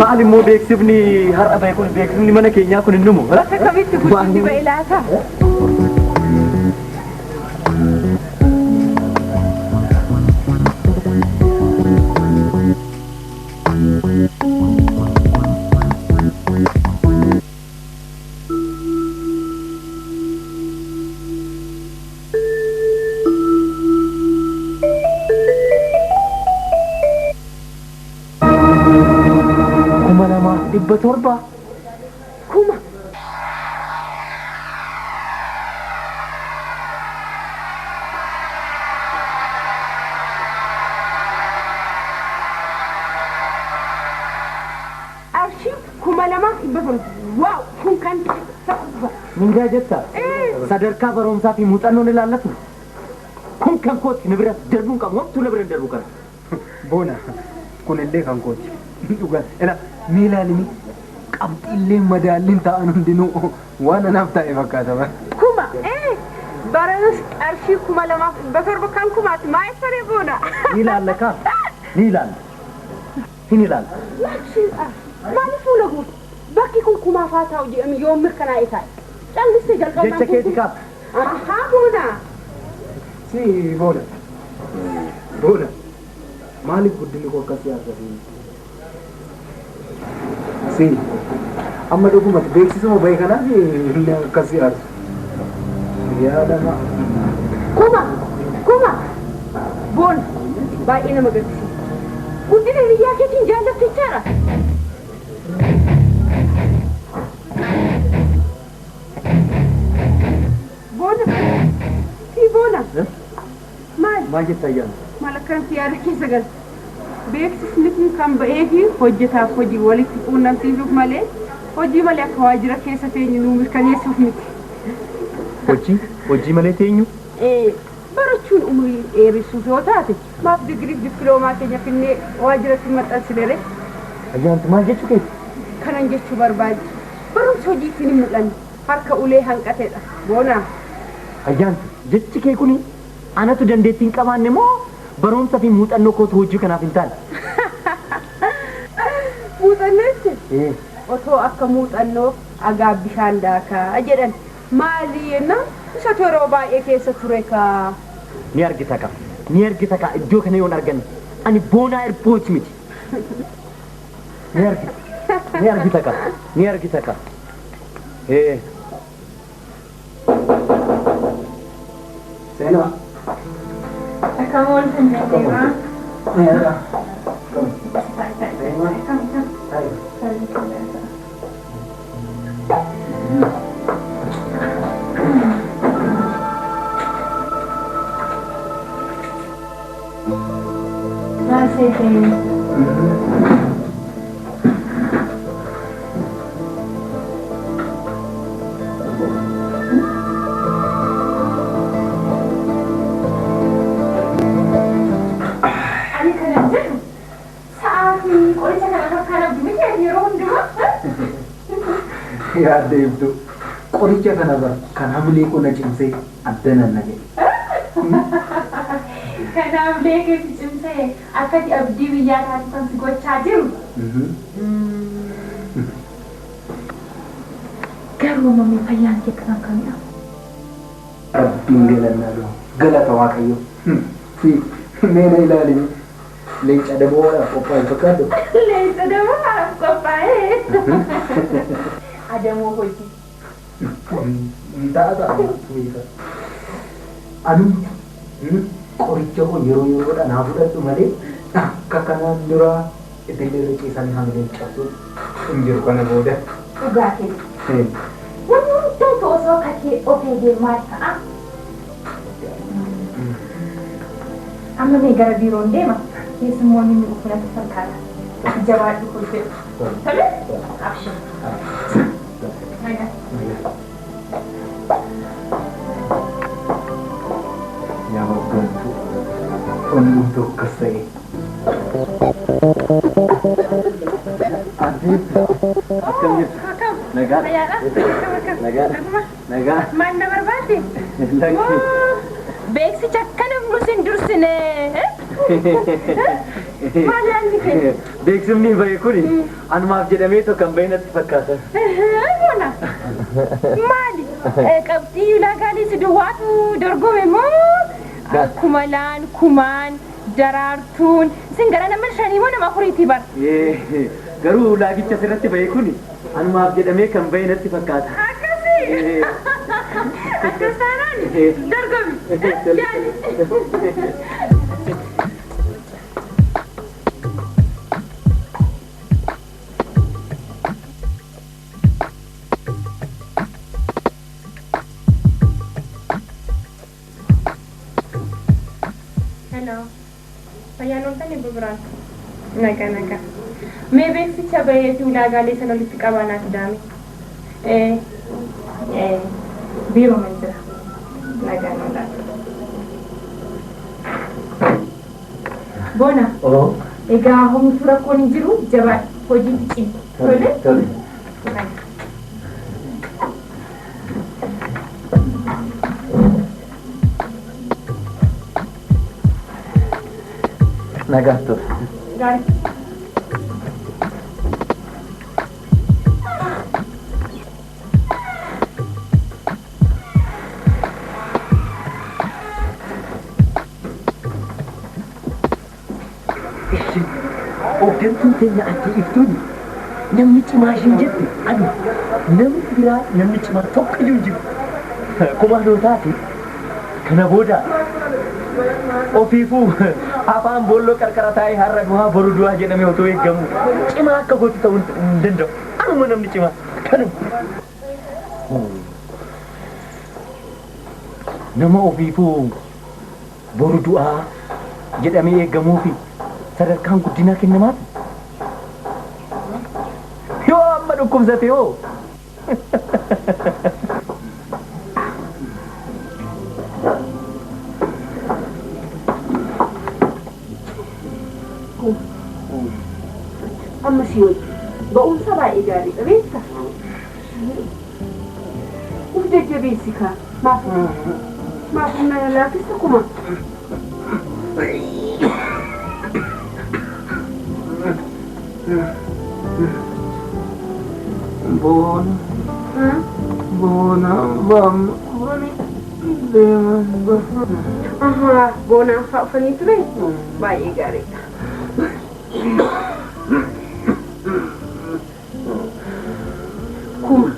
Maal immoo beeksifni har'a bahe kun beeksifni mana keenyaa kun hin dhumu. Bakka kamitti guddinni ba'e laata? 2700. Kuma. Qarshii 2700. Waaw kun kan ta'u. Mindaa jetta sadarkaa barumsaa fi muuxannoon ilaallatu. Kun kan kooti na bira darbuu hin qabu. Homtuu na bira hin darbu kana. Boona kunillee kan kooti. Dhugaa ila mee ilaalimi qabxiillee madaalliin ta'an hundinuu waan anaaf ta'e fakkaata bara. Kuma ee baranus qarshii 2700 kan kumaati maa eessaree boona. Ni ilaalla kaa. Ni ilaalla. Hin ilaalla. Maal maaliif fuula guutu? Bakki kun kumaaf haa taa'u jedhame yoo mirkanaa'e taa'e. Callistee jalqabnaan Jecha keeti kaa. Ahaa boona. Si boona. Boona. Maaliif guddinni koo akkas yaadda? Si amma dhugumatti beeksisuma bahe kanaaf inni akkas yaadu. Yaadama. Kuma kuma boona baay'ee nama gaddisiisa. Guddina biyyaa keetiin jaallattu jechaadha. Boona si boona maal Maal jetta ayyaana? Maal akkanatti yaada keessa galte? Beeksisni kun kan ba'ee fi hojjetaaf hojii walitti quunnamsiisuuf malee hojii malee akka waajjira keessa teenyu nuu mirkaneessuuf miti. Hojii hojii malee teenyu? Ee, barachuun umurii dheeressuuf yoo taate maaf digiriif dippiloomaa keenya finnee waajjiratti hin maxxansine ree? Ayyaantu maal jechuu keeti? Kanan jechuu barbaade barumsi hojiitti hin mul'anne harka ulee hanqatedha. Boonaa. Ayyaantu jechi kee kuni anatu dandeettii hin qabaanne moo barumsa fi muuxannoo kootu hojii kanaaf hin taane? Muuxannoo jette? Ee. Otoo akka muuxannoo agaa bishaan daakaa jedhan maali jennaan isatu yeroo baay'ee keessa ture kaa. Ni argita kaa. Ni argita kaa iddoo kana yoon arganne ani boonaa erbooti miti. Ni argita. Ni argita kaa. Ni argita kaa. Ee. Seenaa. Akkam ooltan jedheera. Meeqa? Maal seetee? Ani kanan jedhu sa'aatii qoricha kana fakkaan abdi miti ati yeroo hundumaa. Yaadda ibdu qoricha kana bara kan hamilee koo na cimsee addanan na jedhe. Kanaaf leekeetti cimsee akkati abdii biyyaa taatu kan si gochaa jiru. Garuu mamee fayyaan kee akkam akkamidha? Rabbiin galannaa gahu galata waaqayyo. Fi mee na ilaali leenca daboodhaaf qophaa'e fakkaadhu. Leenca daboodhaaf qophaa'e. Adamoo hojii. Ta'a ta'a. Anumti qoricha koo yeroo yeroodhaan haa fudhadhu malee akka kanaan duraa itillee irra ciisanii hamileen cabsuun hin jiru kana booda. Dhugaa keeti. Namni hundumtu osoo akka kee of eegee maal ta'a? Amma mee gara biiroon deema. Keessummoonni ni dhufu natti fakkaata. Ati jabaadhu hojjedhu. Tole? Abshir. Nagaa. Yaa hoggantu onnumtu akkas ta'e. Akkam jirtu? Akkam? Nagaa. Fayyaadha? Akkam akkam? Nagaa. Akkuma? Nagaa. Maal na barbaadde? Lakki. Beeksicha akkana nu sin dursine. Maal yaadni kee? Beeksifni bahe kuni anumaaf jedhamee tokko kan bahe natti fakkaata. Boona. Maali? Qabxii ulaagaalee si duwwaatu dorgome moo kumalaan, kumaan, daraartuun isin gara nama shanii moo nama afuriiti bara? Garuu ulaagicha asirratti bahe kuni anumaaf jedhamee kan bahe natti fakkaata. Akkasii. Akkas taanaan dorgomi. Yaali. Hello. Fayyaan ooltanii Biraan. Nagaa nagaa. Mee beeksicha bahee fi ulaagaalee sana walitti qabaa naaf daame. Biiroo man jira. Nagaan oolaa. Boona. Egaa homtuu rakkoon hin jiru jabaadhu hojiitti cimi. Tole? Tole. Nagaa ture. Gaarii. Hooggantuun teenya ati iftuun namni cimaa isheen jette ani namni biraa namni cimaa tokko iyyuu hin jiru. Kumaanoo taate kana booda ofiifuu afaan boolloo qarqara taa'ee har'a du'aa boru du'aa jedhamee otoo eeggamu cimaa akka gootu ta'uu hin danda'u. Anuma namni cimaa kanuma. Nama ofiifuu boru du'aa jedhamee eeggamuufi sadarkaan guddinaa kennamaaf. Yoo amma dhukkubsate hoo? Amma si wajjin ba'umsa baay'ee gaariidha beektaa? Uf jajjabeessi kaa maaf maaf humna laaffista kuma. Boona. Boona baamma deeman bafa. Ahaa boonaan fa'aa dhufanii ture baay'ee gaariidha. Kuma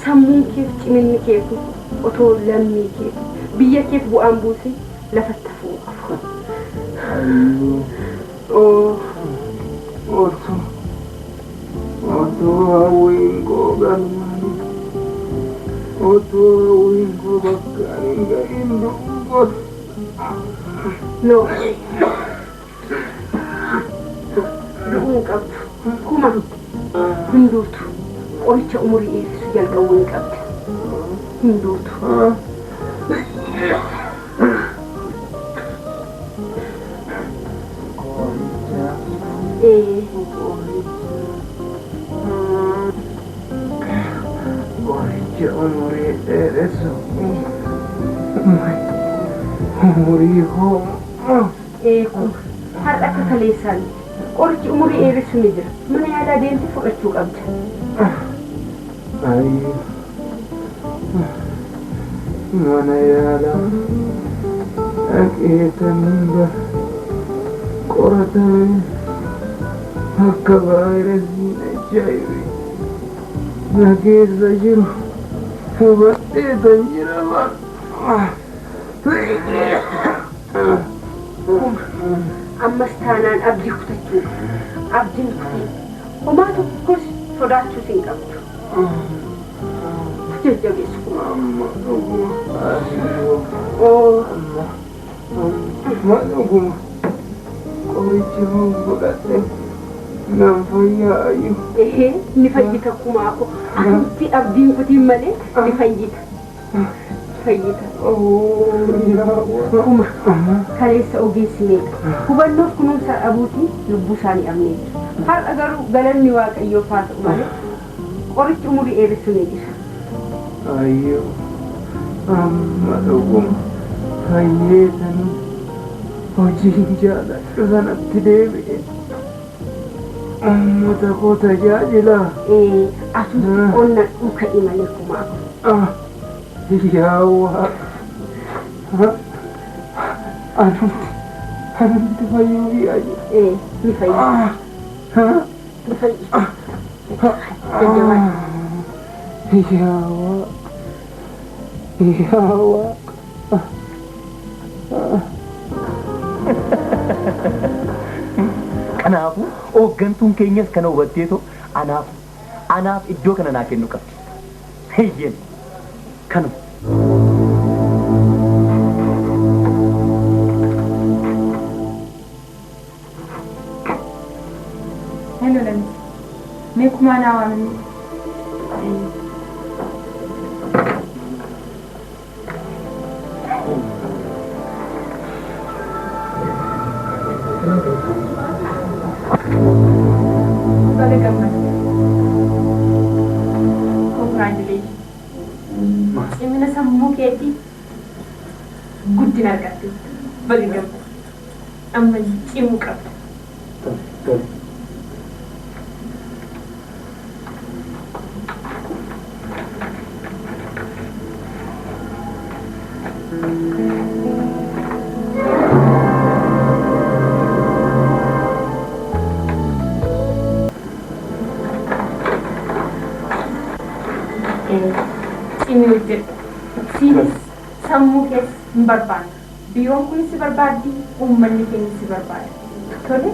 sammuun keef ciminni keef otoo lammii keef biyya keef bu'aan buusin lafatti hafuu qabu. Otoo otoo hawwiin koo galmaan otoo hawwiin koo bakkaan hin gahin du'uu godhu. No. Du'uu hin qabdu. Kuma hin duutu. Qoricha umurii dheeressu jalqabuu hin qabda. Hin duutu. Ee. Qoricha umurii dheeressu. Umurii koo. Ee kuma har'a akka kaleessaa miti. Qorichi umurii dheeressu ni jira. Mana yaalaa deemtee fudhachuu qabda. Ayyo. Mana yaalaa dhaqeetanii bara qoratame akka vaayirasiin HIV na keessa jiru hubadheetan jira bara. Kuma ammas taanaan abdii kutachuu abdiin kutii homaa tokkos sodaachuus hin qabdu. Jajjabeessu kuma. Amma dhuguma. Ayyo. Oo. Amma amma dhuguma qoricha hoo fudhadhe nan fayyaa ayyo. Ehee ni fayyita kumaa ko. Atumti abdiin kutiin malee ni fayyita. Fayyita. Kuma kaleessa ogeessi meeqa hubannoof kunuunsa dhabuutiin lubbuu isaanii dhabneetu. Har'a garuu galanni waaqayyoof haa ta'u malee qorichi umurii dheeressu ni jira. Ayyo. Amma dhuguma fayyeetanii Hojiin jaaladhu sanatti deebi'e. Uummata koo tajaajila. Asuutti qonna dhuka'i malee kumaa. Yaa Waaqa. Anumti anumti fayyuu biyyaa jira. Ni fayyi. Ni fayyi. Jajjabaadhu. Yaa Waaqa. Yaa Waaqa. Kanaafuu hooggantuun keenyas kana hubatteetoo anaaf anaaf iddoo kana naa kennu qabdi. Heyyeen kanuma. Hello Lamis. Mee kumaa naa waamini. Baga gammadde. Congratulations. Cimina sammuu keetii guddina argatte. Baga gammadde. Amma cimuu qabda. Tole. Cimii hojjedhu. Siinis sammuu keessa hin barbaanne. Biiroon kun si barbaaddi, uummanni keenya si barbaada. Tole,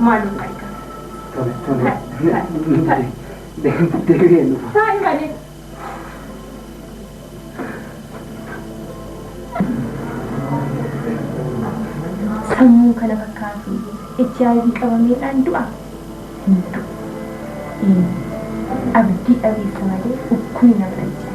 maalum arga? Tole tole. Deebi'ee dhufa. Taa'i malee. Sammuu kana fakkaatu HIV qabameedhaan du'a. Hin du'u. Abdii dhabeessa malee dhukkubni nama dhalcha.